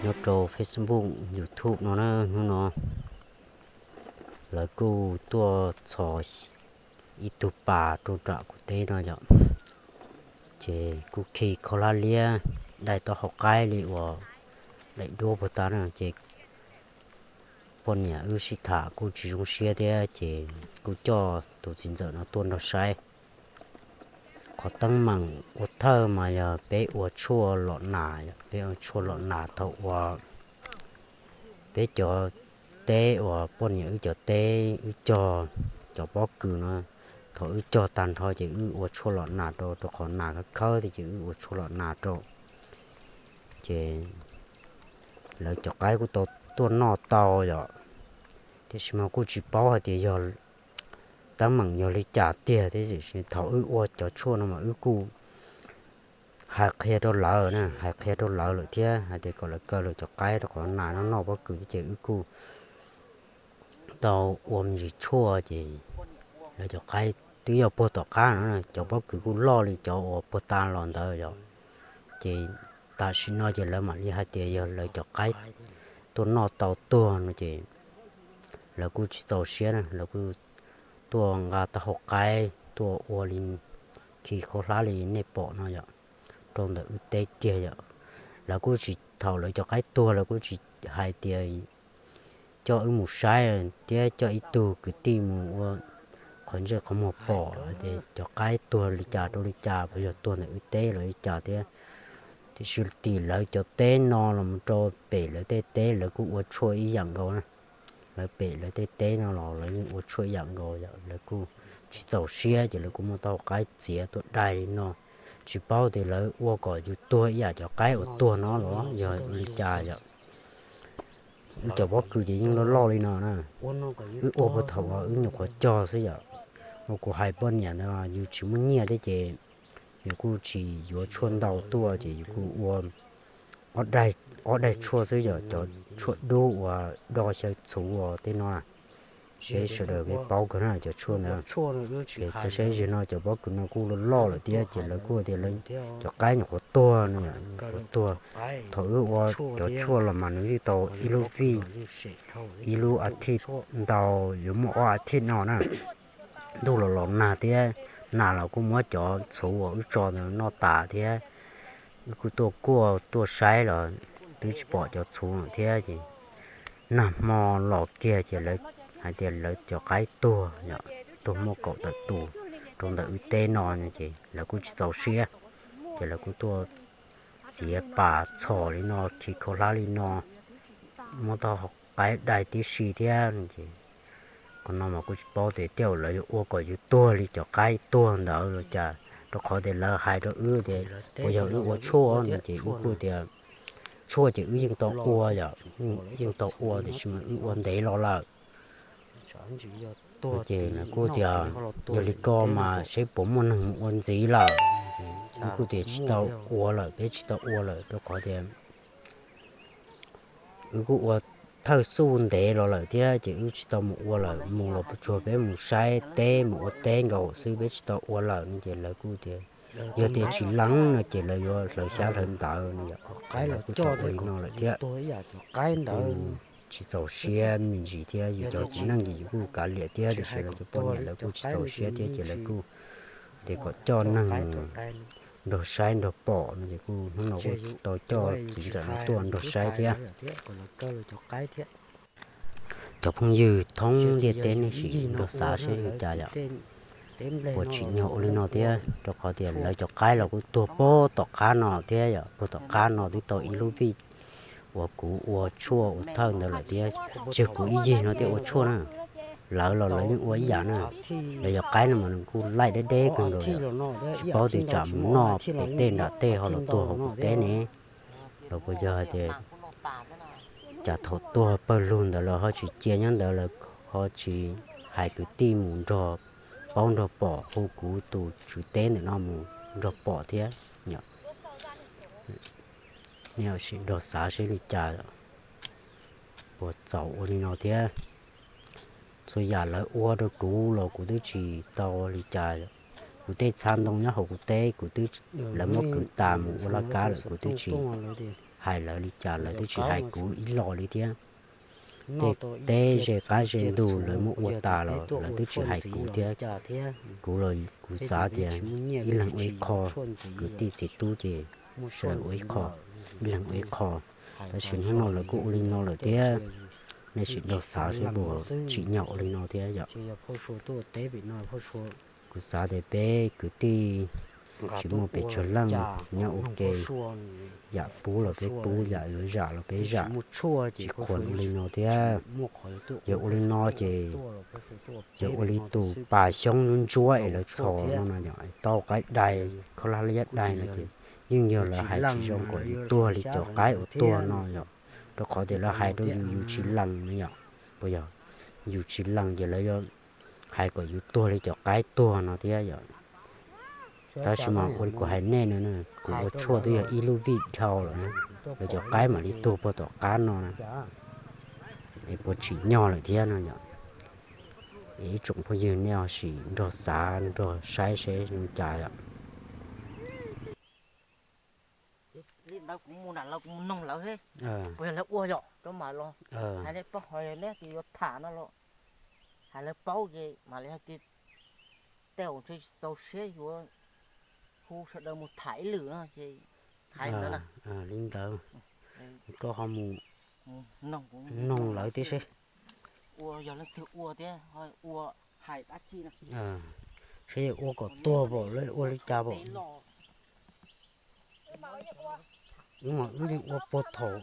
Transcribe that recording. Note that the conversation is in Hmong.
nyob rau Facebook, YouTube no na, hnub no lawv kuj tuaj txhos ib tug pas rau nram kuv teb no yom, ces kuj khi khaub hlab liab dai tau hauv qaib li uas daim duab puag ta na, ces poj niam wb sib tham kuj tsis zoo siab thiab, ces kuj coj tus txiv ntxawm no tuaj nrog saib. Qhov teeb meem ua thawj mas yog peb ua tshuaj lom nas, peb ua tshuaj lom nas thaum uas peb cov teb uas poj niam wb cov teb wb cog cov pob kws no, thaum wb cog tag nrho ces wb ua tshuaj lom nas rau, rau qhov nas khawb khawb thiab ces wb ua tshuaj lom nas rau. Ces lawv cov qaib kuj tau tuaj noj tau yom, tiam sis mas kuj tsis paub hais tias yog teeb meem yog li cas tiag thiab, tiam sis thaum wb ua cov tshuaj no mas wb kuj hais qhia rau lawv na, hais qhia rau lawv lawm thiab hais tias kom lawv kaw lawv cov qaib rau qhov nas noj noj pob kws thiab, ces wb kuj tau ua me ntsis tshuaj ces lawv cov qaib twb yog puag tom qab no, cov pob kws kuj loj li cov uas puag ta los ntawd yom. Ces tam sim no ces lawv mam li hais tias yog lawv cov qaib tuaj noj tau tuag no ces lawv kuj tsis txaus siab na, lawv kuj tuaj nqa taub hau qaib tuaj ua li khi khaub hlab li nej pom no yom, rau ntawm wb teb kiag yom. Lawv kuj tsis, thaum lawv cov qaib tuag lawv kuj tsis hais tias coj wb mus saib thiab coj ib tug kwv tij mus ua qhov ntsej qhov muag pom hais tias cov qaib tuag li cas rau li cas, puas yog tuag ntawm wb teb los li cas thiab. Tiam sis tim lawv cov teb no los mus rau pem lawv tej teb lawv kuj ua tshuaj ib yam nkaus na. Lawv pem lawv tej teb no los lawv yeej ua tshuaj ib yam nkaus yom, lawv kuj tsis txaus siab ces lawv kuj muab taub hau qaib txiav tuaj dai li no. Tsis paub tias lawv ua kom yus tuag ib yam cov qaib uas tuag no los yog li cas yom. Wb cov pob kws ces yeej loj loj li no na. Wb ua puag thaum uas wb nyuam qhuav cog xwb yom. Uas kuv hais poj niam ntawd yus tsis muaj nyiaj thiab ces yus kuj tsis yuav tshuaj ntau tuaj ces yus kuj ua ob daim, ob daim tshuaj xwb yom, cov tshuaj dub uas do xyaw txhuv uas tej no. Peb sawv daws peb paub kawg na cov tshuaj ntawd. Ces koj saib zaum no cov pob kws no kuj loj loj lawm thiab ces lawv kuj tias lawv cov qaib nyuam qhuav tuag no, nyuam qhuav tuag. Thaum wb ua cov tshuaj los mas nws yeej tau ib lub vij, ib lub a thiv ntau, yuav muaj ob a thiv no na. Ntuj los los nag thiab, nas los kuj muab cov txhuv uas wb tso ntawd noj tas thiab. Wb kuj tuaj kuaj tuaj saib los twb tsis pom cov txhuv lawm thiab ces nag hmo los kiag ces lawv hais tias lawv cov qaib tuag, tuag muaj kaum tawm tus rau ntawm wb teb no ces lawv kuj tsis txaus siab. Ces lawv kuj tuaj txiav pas txhos li no, khi khaub hlab li no, muab taub hau qaib dai tib si thiab no ces qhov no mas kuj tsis paub tias tej zaum lawv yuav ua kom yus tuag li cov qaib tuag ntawd los cas, rau qhov tias lawv hais rau wb tias puas yog wb ua tshuaj no ces wb kuj tias tshuaj ces wb yeej tau ua yom, yeej tau ua tiam sis mas wb ua ntev los lawm. Ces lawv kuj tias yog li ko mas seb puas muaj neeg mus ua ntxiv lawm. Wb kuj tias tsis tau ua lawm, peb tsis tau ua lawm rau qhov tias wb kuj ua thawj xuj ntev los lawm thiab ces wb tsis tau mus ua lawm, mus los tsuas peb mus saib teb mus ua teb nkaus xwb, peb tsis tau ua lawm no ces lawv kuj tias yog tias tsis lees no ces lawv yuav hlawv xyab hlawv ntawv no yom. Lawv kuj tau ua li no lawm thiab. Tsis txaus siab me ntsis thiab, yus cov txiv neej ces yus kuj kav liam thiab, tiam sis lawv cov poj niam lawv kuj tsis txaus siab thiab ces lawv kuj tias kom coj neeg nrog saib nrog pom no ces kuj hnub no kuj tau coj txiv ntxawm no tuaj nrog saib thiab. Cov phooj ywg thoob ntiaj teb nej sim nrog xav seb li cas yom. Puas tsim nyog ua li no thiab, rau qhov tias lawv cov qaib los kuj tuag puag tom qab no thiab yom, puag tom qab no twb tau ib lub vij uas kuv ua tshuaj ua thawj ntawd lawm thiab. Tsis yog kuv ib yig no thiaj ua tshuaj na, lawv los lawv yeej ua ib yam na. Lawv cov qaib no mas nws kuj laij deb deb kawg nkaus yom, tsis paub tias tsam mus noj pem tej nram tej ho los tuag hauv kuv teb ne, los puas yog hais tias cas thaum tuag pawg lug ntawd lawv ho tsis cia nyob ntawd, lawv ho tsis hais kwv tij mus nrog paub nrog pom, hu kuv tus tswv teb ntawm no mus nrog pom thiab. Nej sim nrog xav seb li cas, puas txaus ua li no thiab. Txhua yam lawv ua rau kuv los kuv twb tsis tau li cas. Kuv tej txha ntoo nyob hauv kuv teb kuv twb, lawv muab kwv tas mus ua laj kab lawm kuv twb tsis hais lawv li cas lawv twb tsis hais kuv ib los li thiab. Tej teb ze qab ze ntug lawv muab ua tas los lawv twb tsis hais kuv thiab. Kuv los kuv xav tias ib leeg ua ib qho, kwv tij txiv tub ces sawv daws ua ib qho, ib leeg ua ib qho. Tab sis hnub no lawv kuj ua li no lawm thiab, nej sim nrog xav seb puas tsim nyog ua li no thiab yom. Kuv xav tias peb kwv tij tsis muaj pes tsawg leej nyob ua ke, yam pub los peb pub, yam yuav zam los peb zam, tsis khuam ua li no thiab. Yog ua li no ces yog ua li tus pas xyoob ntsuab es lawv txhos no no yom, tau qaib dai, khaub hlab liab dai no ces yeej yog lawv hais tsis zoo kom yus tuag li cov qaib uas tuag no yom, rau qhov tias lawv hais rau yus yus tsis lees no yom. Puas yog? Yus tsis lees ces lawv yuav hais kom yus tuag li cov qaib tuag no thiab yom. Tab sis mas ua li kuv hais nej no, kuv ua tshuaj twb yog ib lub vij dhau lawm na, lawv cov qaib mam li tuag puag tom qab no na, es puas tsim nyog lawm thiab no yom. Es ib tsoom phooj ywg nej ho sim nrog xav nrog saib seb zoo cas yom. Li ntawd kuv mus nram lawv kuv mus noog lawv seb puas yog lawv ua yom, rau mam los hais nej paub, ho yog nej tias yuav tham no los hais lawv paub ces mam li hais tias tej zaum ntshe tsis txaus siab yuav hu sawv daws mus tham ib lwm no ces hais li ntawd na. Li ntawd koj ho mus noog lawv tib seb. Ua yog leej twg ua thiab ho ua hais dab tsi no. Seb ua kom tuag npaum li ua li cas npaum. Wb mas wb li ua puag thaum